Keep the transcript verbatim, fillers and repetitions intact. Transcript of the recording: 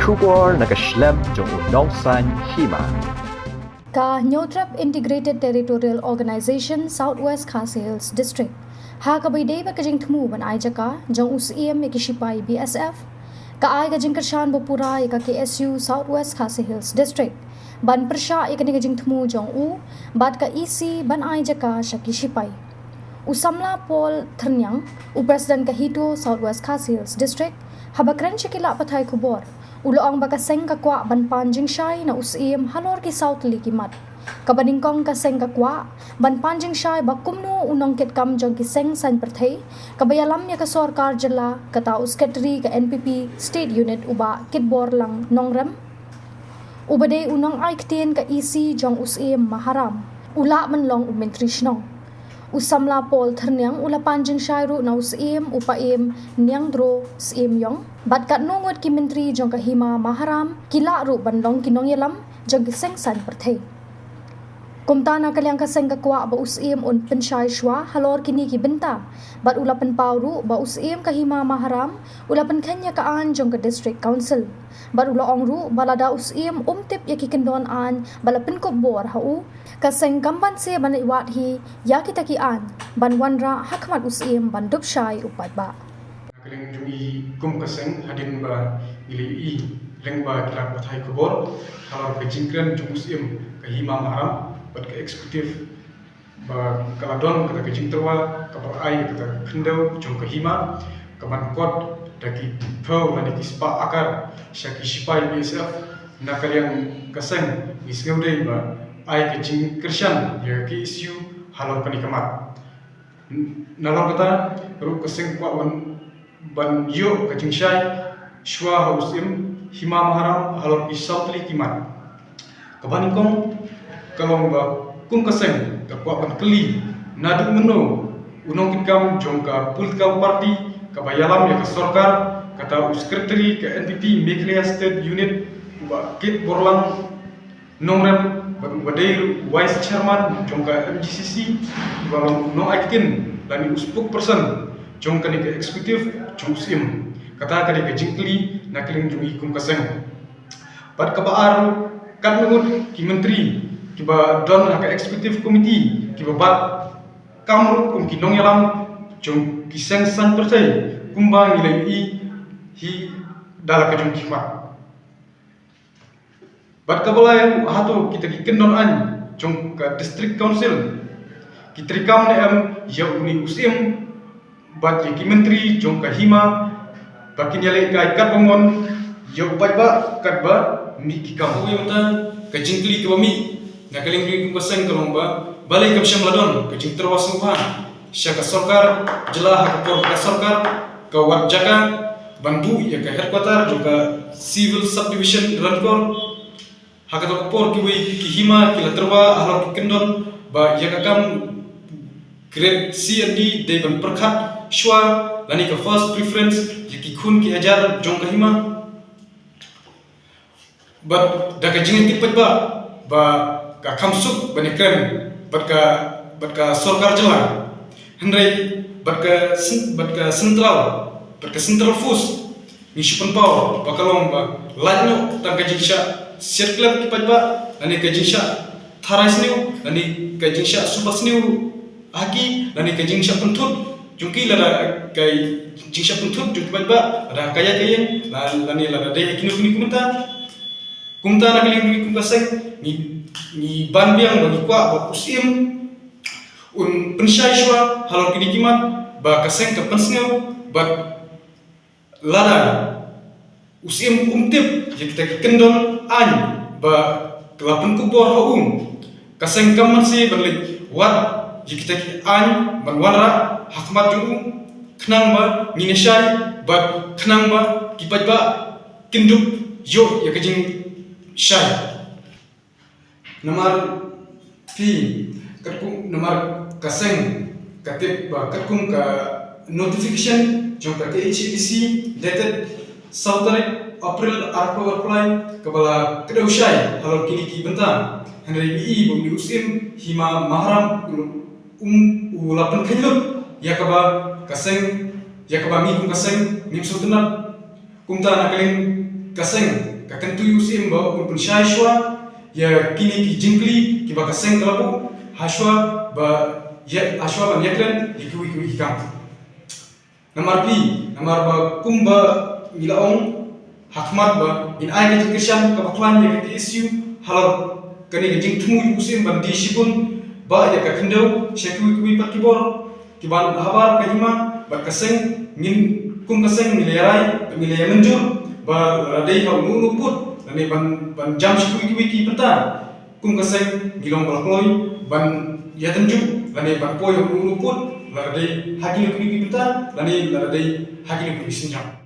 Khubor na ka shlem jong u nongsaiñ hima. Ka Hynñiewtrep Integrated Territorial Organization South West Khasi Hills District, ha kaba ïadei bad ka jingthmu ban ai jaka jong u Syiem ïa ki shipai B S F, ka ai ka jingkyrshan ba pura ïa ka K S U South West Khasi Hills District ban pyrshah ïa kane ka jingthmu jong u bad ka E C ban ai jaka sha ki shipai. U samla Paul Thyrniang, u President ka HITO South West Khasi Hills District, haba kren sha ki lad pathai khubor, u la ong ba ka seng ka kwah ban pan jingshai na u Syiem halor ki saw tylli ki mat. Kaba nyngkong, ka seng ka kwah ban pan jingshai ba kumno u nongkitkam jong ki seng saiñ pyrthei kaba ïalam ïa ka sorkar jylla, kata u Secretary ka N P P State Unit, u Bah Kitborlang Nongrem, uba dei u nongai ktien ka E C jong u Syiem Maharam, u lah ban long u Myntri Shnong. U samla Paul Thyrniang u la pan jingshai ruh na u Syiem, u Paiem Niangdro Syiemiong, bad katno ngut ki myntri jong ka Hima Maharam ki lah ruh ban long ki nongïalam jong ki seng saiñ pyrthei. Kumta, na ka liang ka seng ka kwah ba u Syiem un pynshai shuwa halor kine ki bynta, bad u la pynpaw ruh ba u Syiem ka Hima Maharam u la pynkheiñ ïa ka aiñ jong ka District Council. Bad u la ong ruh ba lada u Syiem um tip ïa ki kyndon aiñ ba la pynkup bor ha u, ka seng kam banse ban leit wad hi ïa kita ki aiñ ban wanrah ha khmat u Syiem ban dup shai u paidbah. Na ka liang jong i kum ka seng, hadien ba ngi la ïohi lyngba ki lad pathai khubor halor ka jingkren jong u Syiem ka Hima Maharam bad ka executive, ba ka la don kata ka jingtyrwa kaba ai kata ka khyndew jong ka hima ka ban kot da ki phew lane ki spah akar sha ki shipai B S F. Na ka liang ka seng ngi sngewdei ba ai ka jingkyrshan ïa ka K S U halor kane ka mat. Nalor kata ruh ka seng kwah ban, ban ïoh ka jingshai shuwa ha u Syiem Hima Maharam halor ki saw tylli ki mat. Kaba nyngkong ka long ba kum ka seng ka kwah ban kylli naduh mynno u nongkitkam jong ka political party kaba ïalam ïa ka sorkar, kata u Secretary ka N P P Meghalaya State Unit, u Bah Kitborlang Nongrem, bad uba dei ruh Vice Chairman jong ka M G C C, uba long u nongai ktien lane u spokesperson jong kane ka executive jong u Syiem. Kata ka dei ka jingkylli na ka liang jong i kum ka seng. Bad kaba ar, katno ngut ki myntri kiba don ha ka executive committee kiba bat kam ruh kum ki nongïalam jong ki seng saiñ pyrthei kumba ngi la ïohi hi da la ka jong ki khmat. Bad kaba lai, hato kita ki kyndon aiñ jong ka District Council ki treikam ne em ïa une u Syiem bad ïa ki myntri jong ka hima ba kin ïalehkai katba mon ïa u paidbah katba mih ki kam? Kawei mynta ka jingkylli kaba mih na ka liang jong i kum ka seng ka long ba balei kam shym la don ka jingtyrwa sngewbha sha ka sorkar jylla ha ka por ka sorkar ka wad jaka ban buh ïa ka headquarter jong ka Civil Subdivision Ranikor. Ha kata ka por kiwei ki hima ki la tyrwa halor ki kyndon ba ïa ka kam grade C and D dei ban pyrkhat shuwa lane ka first preference ïa ki khun ki hajar jong ka hima. Bad da ka jingtip paidbah ba ka kham suk ban ïakren bad ka, bad ka sorkar jylla. Hynrei bad ka sen-, bad ka central, bad ka central force ngi shu pynpaw ba ka long ba lait noh tang ka jingshah siat khlem ki paidbah lane ka jingshah tharai sniew lane ka jingshah suba sniew ha ki lane ka jingshah pynthut jong ki lada ka jingshah pynthut jong ki paidbah lada ka ïaid ka ïeng la-, lane lada dei ha kino kino ki mynta. Kumta na ka liang jong i kum ka seng ngi, ngi ban biang ba ngi kwah ba u Syiem un pynshai shuwa halor kine ki mat ba ka seng ka pynsngew bad lada u Syiem um tip ïa kita ki kyndon aiñ ba ka la pynkup bor ha u, ka seng kam banse ban leit wad ïa kita ki aiñ ban wanrah ha khmat jong u khnang ba ngin ïa shai bad khnang ba ki paidbah kin dup ïoh ïa ka jingshai. Namar phi, katkum, namar ka seng ka tip ba katkum ka notification jong ka K H A D C dated saw tarik April arphew arphew lai kaba la kdew shai halor kine ki bynta. Hynrei ngi i ba une u Syiem Hima Maharam um, u la pynkheiñ lut ïa kaba ka seng, ïa kaba ngi kum ka seng ngim sngewtynnat. Kumta na ka liang ka seng Ka kyntu ïa u Syiem ba un pynshai shuwa ïa kine ki jingkylli kiba ka seng ka la buh, ha shuwa ba ïa, ha shuwa ban ïakren ïa kiwei kiwei ki kam. Namar phi, namar ba kumba ngi la ong ha khmat ba ngin ai ka jingkyrshan kaba khlaiñ ïa ka K S U halor kane ka jingthmu ïa u Syiem ban die shibun ba ïa ka khyndew sha kiwei kiwei pat ki bor kiban habar ka hima bad ka seng. Ngin kum ka seng ngi la ïarai, ngi la ïamynjur ba lada dei ha uno uno u pud lane ban, ban jam sha kiwei kiwei ki bynta, kum ka seng ngi long ba la kloi ban ïatynjuh lane ban poi ha uno uno u pud, lada dei ha kino kino ki bynta lane lada dei ha kino kino ki sienjam.